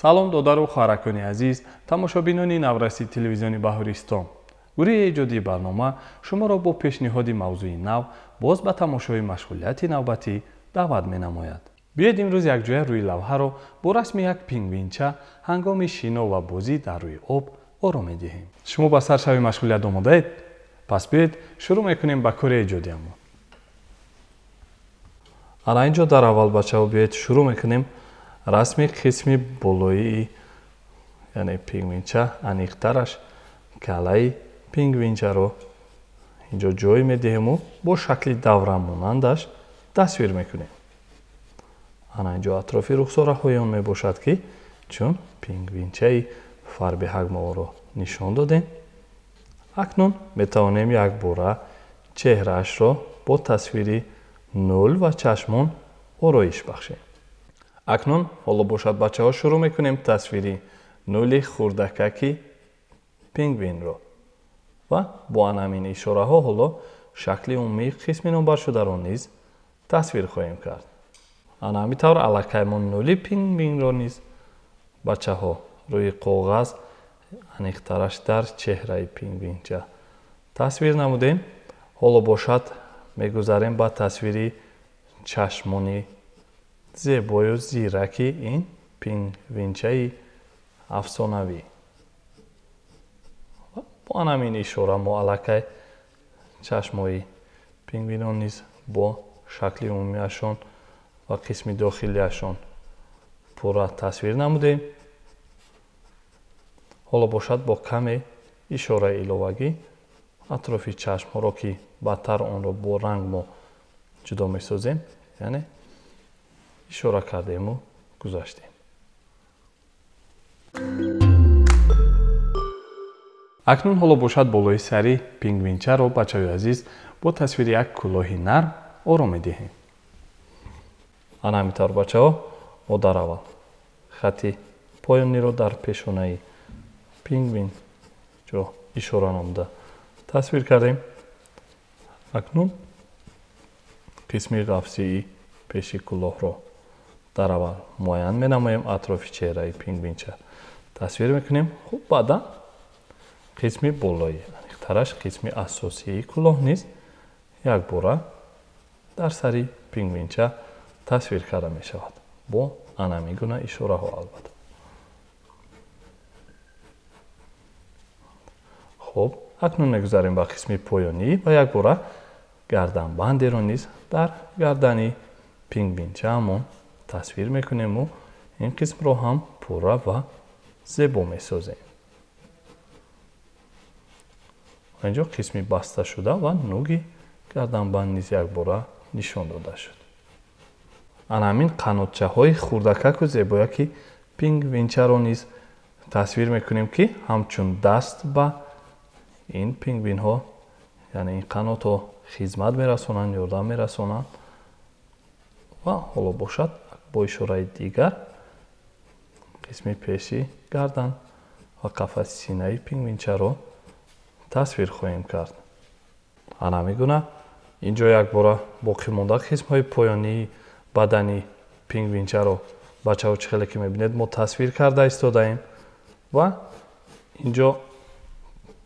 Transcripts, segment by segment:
Салом додару хоҳаракони азиз, тамошобинони навраси телевизиони Баҳористон. Гурӯҳи эҷодии барнома шуморо бо пешниҳоди мавзӯи нав боз ба тамошои машғулияти навбатӣ даъват менамояд. Биёед имрӯз якҷоя рӯи лавҳаро бо расми як пингвинча ҳангоми шино ва бозӣ дар рӯи об оро медиҳем. Шумо ба саршави машғулият омодаед? Пас биёед шурӯъ мекунем ба кори эҷодиамон. Ана инҷо дар аввал бачаҳо биёед шурӯъ мекунем расми қисми болоии, яъне пингвинча, аниқтараш калаи пингвинчаро инҷо ҷой медиҳему бо шакли даврамонандаш тасвир мекунем. Ана инҷо атрофи рухсораҳои он мебошад, ки чун пингвинчаи фарбиҳак мо онро нишон додем, акнун метавонем якбора чеҳраашро бо тасвири нул ва чашмон ороиш бахшем. Акнун ҳоло бошад бачаҳо шурӯъ мекунем тасвири нули хурдакаки пингвинро ва бо анамин ишораҳо ҳоло шакли умумии қисми номбаршударо низ тасвир хоҳем кард. Ана ҳамин тавр аллакай мо нули пингвинро низ бачаҳо рӯи коғаз, аниқтараш дар чеҳраи пингвинча тасвир намудем. Ҳоло бошад мегузарем ба тасвири чашмони зебою зираки ин пингвинчаи афсонавӣ. Бо анамин ишора мо аллакай чашмои пингвинон низ бо шакли умумиашон ва қисми дохилиашон пурра тасвир намудем. Ҳоло бошад бо каме ишораи иловагӣ атрофи чашмҳоро, ки баъдтар онро бо ранг мо ҷудо месозем, яъне ишора кардему гузаштем. Акнун ҳоло бошад болои сари пингвинчаро бачаҳои азиз бо тасвири як кӯлоҳи нарм оро медиҳем. Ана ҳамин тавр бачаҳо мо дар аввал хати поёниро дар пешонаи пингвин ҷо ишора намуда тасвир кардем. Акнун қисми ғафсии пеши кӯлоҳро дар аввал муайян менамоем, атрофи чеҳраи пингвинча тасвир мекунем. Хуб, баъдан қисми болои, аниқтараш қисми асосии кӯлоҳ низ якбора дар сари пингвинча тасвир карда мешавад бо анамин гуна ишораҳо албатта. Хуб, акнун мегузарем ба қисми поёнӣ ва якбора гарданбандеро низ дар гардани пингвинчаамон тасвир мекунему ин қисмро ҳам пурра ва зебо месозем. Инҷо қисми баста шуда ва нуги гарданбанд низ якбора нишон дода шуд. Ана ҳамин қанотчаҳои хурдакаку зебояки пингвинчаро низ тасвир мекунем, ки ҳамчун даст ба ин пингвинҳо, яъне ин қанотҳо хизмат мерасонанд, ёрдам мерасонанд. Ва ҳоло бошад бо ишораи дигар қисми пеши гардан ва қафаси синаи пингвинчаро тасвир хоҳем кард. Ана ҳамин гуна инҷо якбора боқӣ монда қисмҳои поёнии бадани пингвинчаро бачаҳо чӣ хеле ки мебинед мо тасвир карда истодаем ва инҷо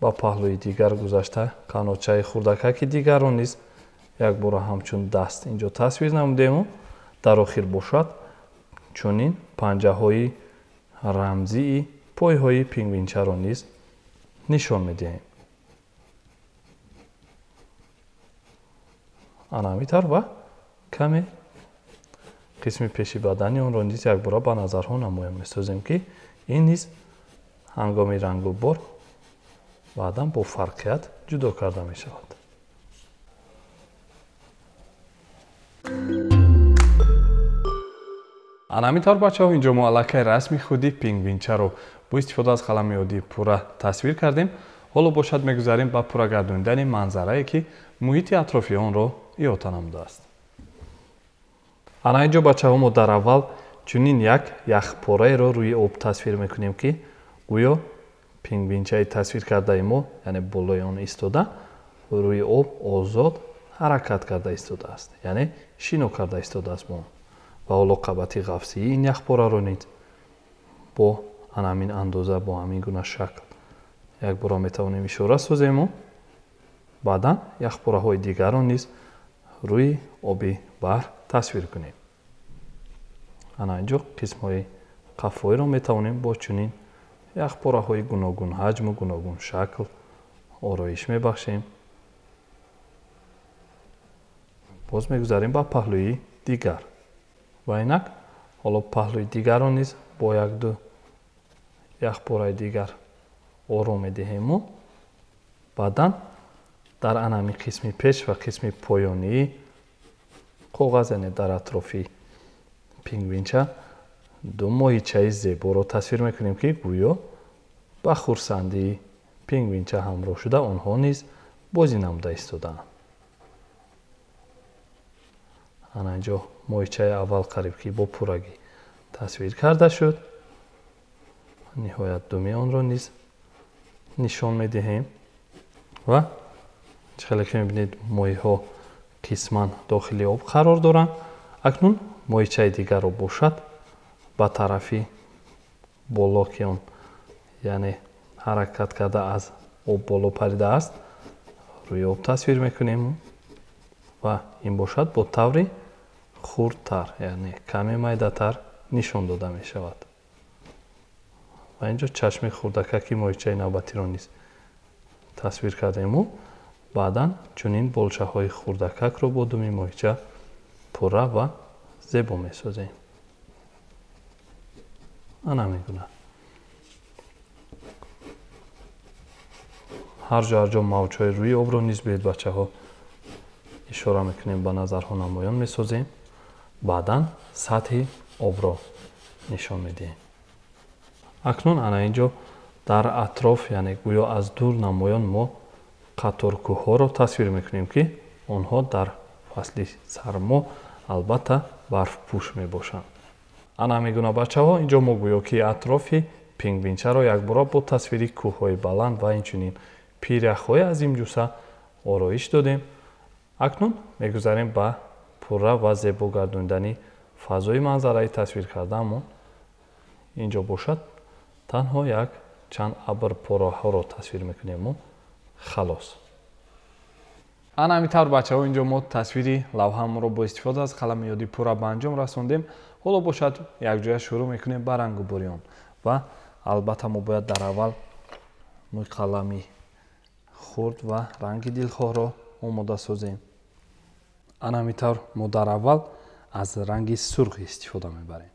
ба паҳлӯи дигар гузашта қанотчаи хурдакаки дигарро низ якбора ҳамчун даст инҷо тасвир намудему дар охир бошад чунин панҷаҳои рамзии пойҳои пингвинчаро низ нишон медиҳем. Ана ҳамин тавр ва каме қисми пеши бадани онро низ якбора ба назарҳо намоён месозем, ки ин низ ҳангоми рангубор баъдан бо фарқият ҷудо карда мешавад. Ана ҳамин тавр бачаҳо инҷо мо аллакай расми худи пингвинчаро бо истифода аз қалами оддӣ пурра тасвир кардем. Ҳоло бошад мегузарем ба пурра гардонидани манзарае, ки муҳити атрофи онро иҳота намудааст. Ана инҷо бачаҳо мо дар аввал чунин як яхпораеро рӯи об тасвир мекунем, ки гӯё пингвинчаи тасвир кардаи мо, яъне болои он истода, рӯи об озод ҳаракат карда истодааст, яъне шино карда истодааст бо он. Ва ҳоло қабати ғафсии ин яхпораро низ бо ҳамин андоза, бо ҳамин гуна шакл якбора метавонем ишора созему. Баъдан яхпораҳои дигарро низ рӯи оби баҳр тасвир кунем. Ана инҷо қисмҳои қафоиро метавонем бо чунин яхпораҳои гуногун ҳаҷму гуногун шакл ороиш мебахшем. Боз мегузарем ба паҳлӯи дигар. Ва инак ҳоло паҳлӯи дигарро низ бо як-ду яхпораи дигар оро медиҳему баъдан дар анами қисми пеш ва қисми поёнии коғаз, яъне дар атрофи пингвинча ду моҳичаи зеборо тасвир мекунем, ки гӯё ба хурсандии пингвинча ҳамроҳ шуда онҳо низ бозӣ намуда истодаанд. Ана инҷо моҳичаи аввал қариб ки бо пуррагӣ тасвир карда шуд. Ниҳоят думи онро низ нишон медиҳем ва чӣ хеле ки мебинед, моҳиҳо қисман дохили об қарор доранд. Акнун моҳичаи дигарро бошад ба тарафи боло, ки он яъне ҳаракат карда аз об боло паридааст, рӯи об тасвир мекунем ва ин бошад бо таври хурдтар, яъне каме майдатар нишон дода мешавад. Ва инҷо чашми хурдакаки моҳичаи навбатиро низ тасвир кардему баъдан чунин болчаҳои хурдакакро бо думи моҳича пурра ва зебо месозем. Ана мегуна. Ҳар ҷо ҳар ҷо мавҷҳои рӯи обро низ биёед бачаҳо ишора мекунем, ба назарҳо намоён месозем. Баъдан сатҳи обро нишон медиҳем. Акнун ана инҷо дар атроф, яъне гӯё аз дур намоён мо қаторкӯҳҳоро тасвир мекунем, ки онҳо дар фасли сармо албатта барфпӯш мебошанд. Ана мегуна бачаҳо, инҷо мо гӯё ки атрофи пингвинчаро якбора бо тасвири кӯҳҳои баланд ва инчунин пиряхҳои азимҷуса ороиш додем. Акнун мегузарем ба пурра ва зебо гардондани фазои манзараи тасвир кардаамон. Инҷо бошад танҳо як чанд абрпораҳоро тасвир мекунему халос. Ана ҳамин тавр бачаҳо, инҷо мо тасвири лавҳамонро бо истифода аз қалами ёди пурра ба анҷом расондем. Ҳоло бошад якҷоя шурӯъ мекунем ба рангубори он ва албатта мо бояд дар аввал мӯи қалами хурд ва ранги дилхоҳро омода созем. Ана ҳамин тавр мо дар аввал аз ранги сурх истифода мебарем.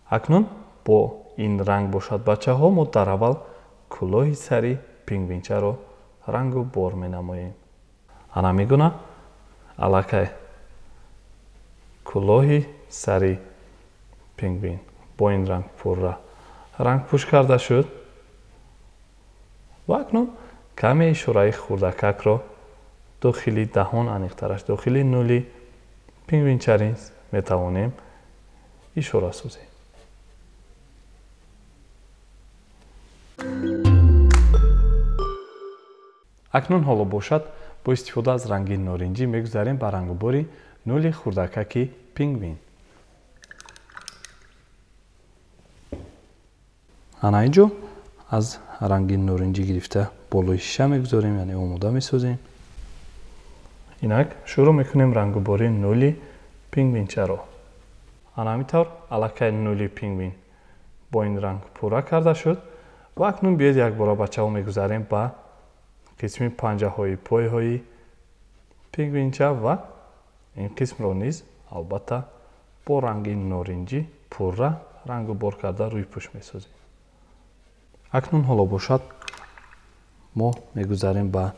Акнун бо ин ранг бошад бачаҳо, мо дар аввал кулоҳи сари пингвинчаро рангу бор менамоем. Ана мегуна аллакай кулоҳи сари пингвин бо ин ранг пурра рангпӯш карда шуд ва акнун каме ишораи хурдакакро дохили даҳон, аниқтараш дохили нули пингвинча низ метавонем ишора созем. Акнун ҳоло бошад бо истифода аз ранги норинҷӣ мегузарем ба рангубори нули хурдакаки пингвин. Ана инҷо аз ранги норинҷӣ гирифта болои шиша мегузорем, яъне омода месозем. Инак шурӯъ мекунем рангубори нули пингвинчаро. Ана ҳамин тавр аллакай нули пингвин бо ин ранг пурра карда шуд ва акнун биёед якбора бачаҳо мегузарем ба қисми панҷаҳои пойҳои пингвинча ва ин қисмро низ албатта бо ранги норинҷӣ пурра рангубор карда рӯйпӯш месозем. Акнун ҳоло бошад мо мегузарем ба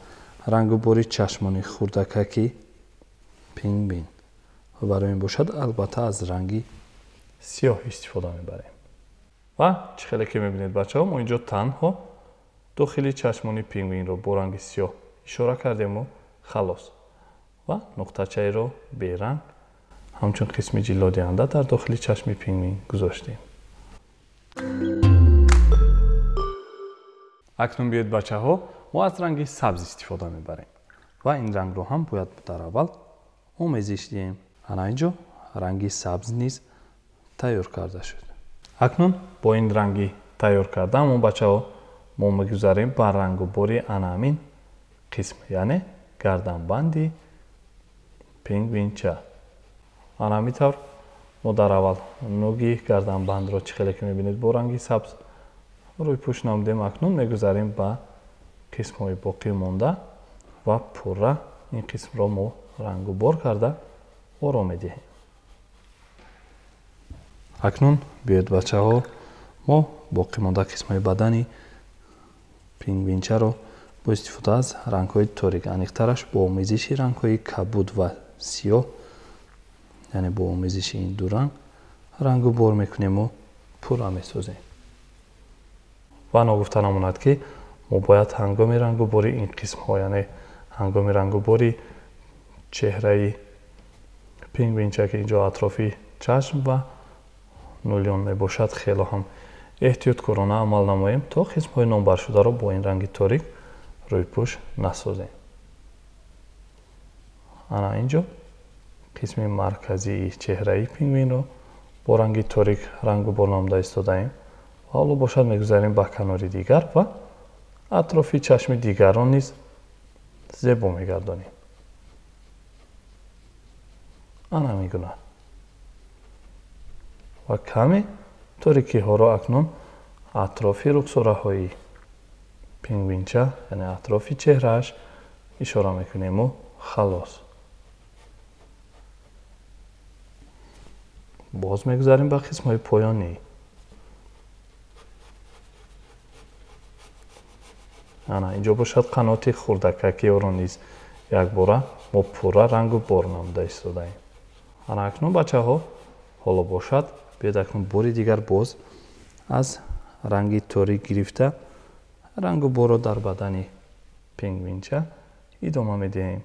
рангубори чашмони хурдакаки пингвин ва барои ин бошад албатта аз ранги сиёҳ истифода мебарем. Ва чӣ хеле ки мебинед бачаҳо, мо инҷо танҳо дохили чашмони пингвинро бо ранги сиёҳ ишора кардему халос ва нуқтачаеро беранг ҳамчун қисми ҷиллодиҳанда дар дохили чашми пингвин гузоштем. Акнун биёед бачаҳо, мо аз ранги сабз истифода мебарем ва ин рангро ҳам бояд дар аввал омезиш диҳем. Ана инҷо ранги сабз низ тайёр карда шуд. Акнун бо ин ранги тайёр кардаамон бачаҳо мо мегузарем ба рангубори ана ҳамин қисм, яъне гарданбанди пингвинча. Ана ҳамин тавр мо дар аввал нуги гарданбандро чӣ хеле ки мебинед бо ранги сабз рӯйпӯш намудем. Акнун мегузарем ба қисмҳои боқӣ монда ва пурра ин қисмро мо рангубор карда оро медиҳем. Акнун биёед бачаҳо мо боқӣ монда қисмҳои бадани пингвинчаро бо истифода аз рангҳои торик, аниқтараш бо омезиши рангҳои кабуд ва сиёҳ, яъне бо омезиши ин ду ранг рангубор мекунему пурра месозем. Ва ногуфта намонад ки мо бояд ҳангоми рангубори ин қисмҳо, яъне ҳангоми рангубори чеҳраи пингвинча ки инҷо атрофи чашм ва нулён мебошад, хело ҳам эҳтиёткорона амал намоем то қисмҳои номбаршударо бо ин ранги торик рӯйпӯш насозем. Ана инҷо қисми марказии чеҳраи пингвинро бо ранги торик рангубор намуда истодаем ва ҳоло бошад мегузарем ба канори дигар ва атрофи чашми дигарро низ зебо мегардонем. Ана мегуна ва каме торикиҳоро акнун атрофи рухсораҳои пингвинча, яъне атрофи чеҳрааш ишора мекунему халос. Боз мегузарем ба қисмҳои поёнӣ. Ана инҷо бошад қаноти хурдакаки ӯро низ якбора мо пурра рангу бор намуда истодаем. Ана акнун бачаҳо ҳоло бошад биёед акнун бори дигар боз аз ранги торик гирифта рангу борро дар бадани пингвинча идома медиҳем.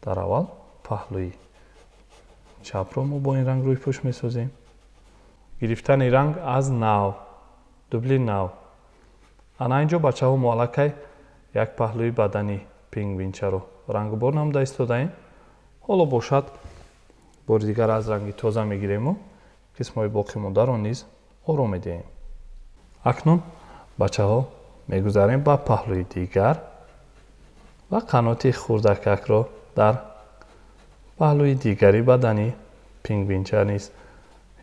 Дар аввал паҳлӯи чапро мо бо ин ранг рӯйпӯш месозем. Гирифтани ранг аз нав, дубли нав. Ана инҷо бачаҳо мо аллакай як паҳлӯи бадани пингвинчаро рангубор намуда истодаем. Ҳоло бошад бори дигар аз ранги тоза мегирему қисмҳои боқимондаро низ оро медиҳем. Акнун бачаҳо мегузарем ба паҳлӯи дигар ва қаноти хурдакакро дар паҳлӯи дигари бадани пингвинча низ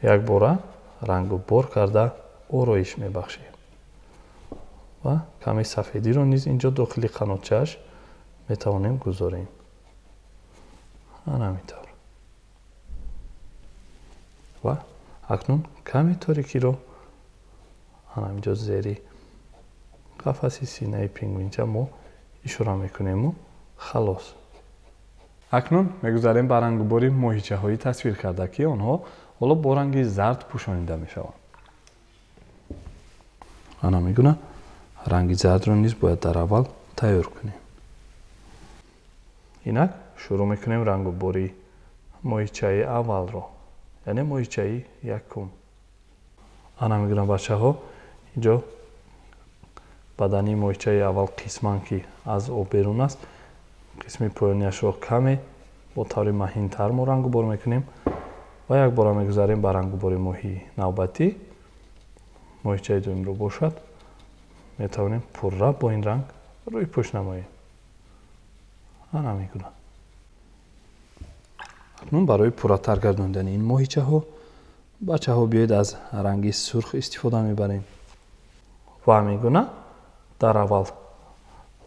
якбора рангубор карда ороиш мебахшем ва каме сафедиро низ инҷо дохили қанотчааш метавонем гузорем. Ана ҳамин тавр. Ва акнун каме торикиро ана ҳаминҷо зери қафаси синаи пингвинча мо ишора мекунему халос. Акнун мегузарем ба рангубори моҳичаҳои тасвир карда, ки онҳо ҳоло бо ранги зард пӯшонида мешаванд. Ана мегуна ранги зардро низ бояд дар аввал тайёр кунем. Инак шурӯъ мекунем рангубори моҳичаи аввалро, яъне моҳичаи якум. Ана мегӯям бачаҳо, инҷо бадани моҳичаи аввал қисман ки аз об берун аст, қисми поёнияшро каме бо таври маҳинтар мо рангубор мекунем ва якбора мегузарем ба рангубори моҳии навбатӣ. Моҳичаи дуюмро бошад метавонем пурра бо ин ранг рӯйпӯш намоем. Ана мегӯям. Акнун барои пурратар гардондани ин моҳичаҳо бачаҳо биёед аз ранги сурх истифода мебарем. Ва мегуна дар аввал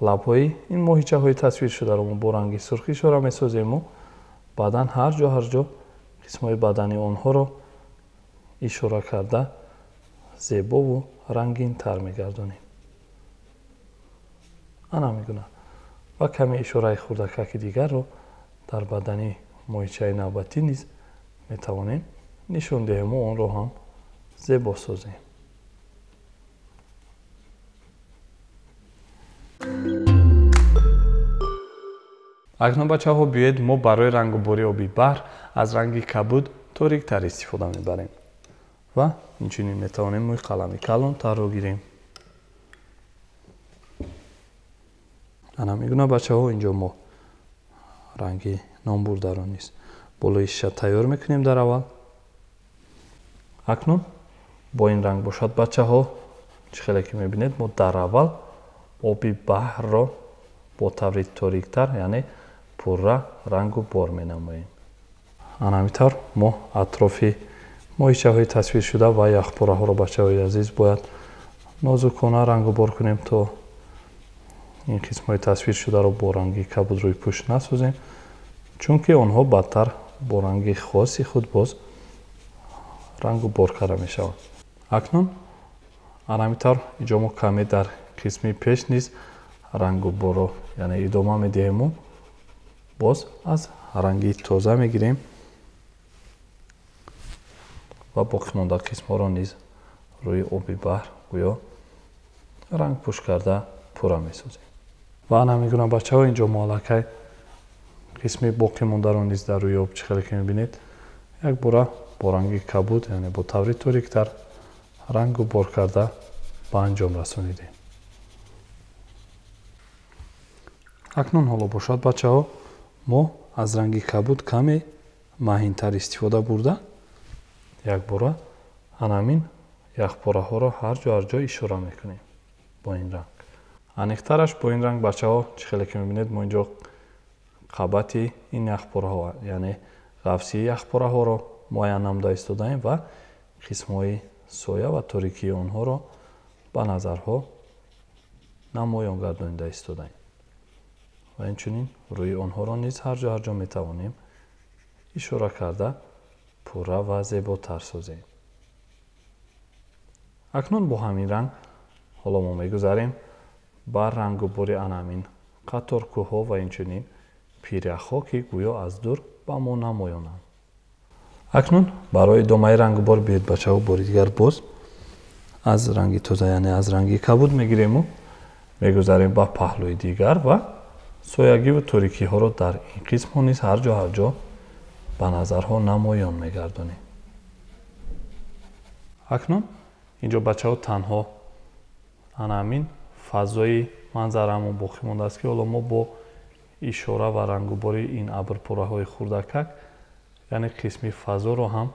лабҳои ин моҳичаҳои тасвиршударо мо бо ранги сурх ишора месозему баъдан ҳар ҷо ҳар ҷо қисмҳои бадани онҳоро ишора карда зебову рангинтар мегардонем. Ана мегуна ва каме ишораи хурдакаки дигарро дар бадани моҳичаи навбатӣ низ метавонем нишон диҳему онро ҳам зебо созем. Акнун бачаҳо биёед мо барои рангубори оби баҳр аз ранги кабуд ториктар истифода мебарем ва инчунин метавонем мӯи қалами калонтарро гирем. Ана мегуна бачаҳо инҷо мо ранги номбурдаро низ болои шиша тайёр мекунем дар аввал. Акнун бо ин ранг бошад бачаҳо, чӣ хеле ки мебинед, мо дар аввал оби баҳрро бо таври ториктар, яъне пурра рангу бор менамоем. Ана ҳамин тавр мо атрофи моҳичаҳои тасвиршуда ва яхпораҳоро бачаҳои азиз бояд нозукона рангу бор кунем, то ин қисмҳои тасвиршударо бо ранги кабуд рӯйпӯш насозем, чунки онҳо бадтар бо ранги хоси худ боз рангу бор карда мешаванд. Акнун ана ҳамин тавр инҷо мо каме дар қисми пеш низ рангу борро яъне идома медиҳему боз аз ранги тоза мегирем ва боқимонда қисмҳоро низ рӯи оби баҳр гӯё рангпӯш карда пурра месозем. Ва ана ҳамин гуна бачаҳо инҷо мо аллакай қисми боқимондаро низ дар рӯи об чӣ хеле ки мебинед якбора бо ранги кабуд, яъне бо таври ториктар рангу бор карда ба анҷом расонидем. Акнун ҳоло бошад бачаҳо мо аз ранги кабуд каме маҳинтар истифода бурда якбора ана ҳамин яхпораҳоро ҳар ҷо ҳар ҷо ишора мекунем бо ин ранг. Аниқтараш бо ин ранг бачаҳо чӣ хеле ки мебинед мо инҷо қабати ин яхпораҳо, яъне ғафсии яхпораҳоро муайян намуда истодаем ва қисмҳои соя ва торикии онҳоро ба назарҳо намоён гардонида истодаем. Ва инчунин рӯи онҳоро низ ҳар ҷо ҳар ҷо метавонем ишора карда пурра ва зеботар созем. Акнун бо ҳамин ранг ҳоло мо мегузарем ба рангубори ана ҳамин қатор кӯҳҳо ва инчунин пиряхҳо, ки гӯё аз дур ба мо намоёнанд. Акнун барои идомаи рангубор биёед бачаҳо бори дигар боз аз ранги тоза, яъне аз ранги кабуд мегирему мегузарем ба паҳлӯи дигар ва соягиву торикиҳоро дар ин қисмҳо низ ҳар ҷо ҳар ҷо ба назарҳо намоён мегардонем. Акнун инҷо бачаҳо танҳо ана ҳамин фазои манзарамон боқӣ мондааст, ки ҳоло мо бо ишора ва рангубори ин абрпораҳои хурдакак, яъне қисми фазоро ҳам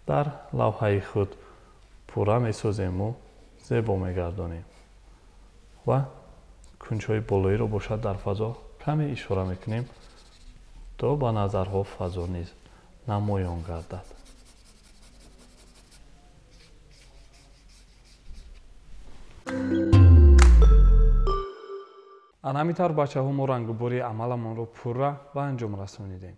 дар лавҳаи худ пурра месозему зебо мегардонем ва кунҷҳои болоиро бошад дар фазо каме ишора мекунем, то ба назарҳо фазо низ намоён гардад. Ана ҳамин тавр бачаҳо мо рангубори амаламонро пурра ба анҷом расонидем.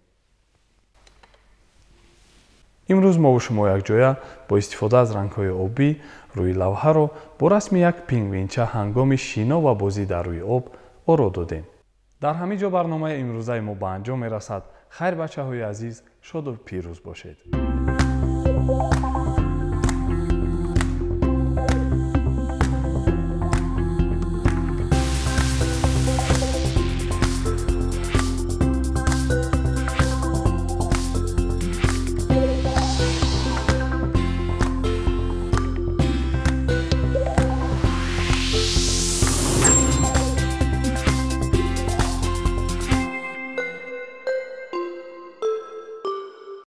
Имрӯз мову шумо якҷоя бо истифода аз рангҳои обӣ рӯи лавҳаро бо расми як пингвинча ҳангоми шино ва бозӣ дар рӯи об оро додем. Дар ҳамин ҷо барномаи имрӯзаи мо ба анҷом мерасад. Хайр бачаҳои азиз, шоду пирӯз бошед.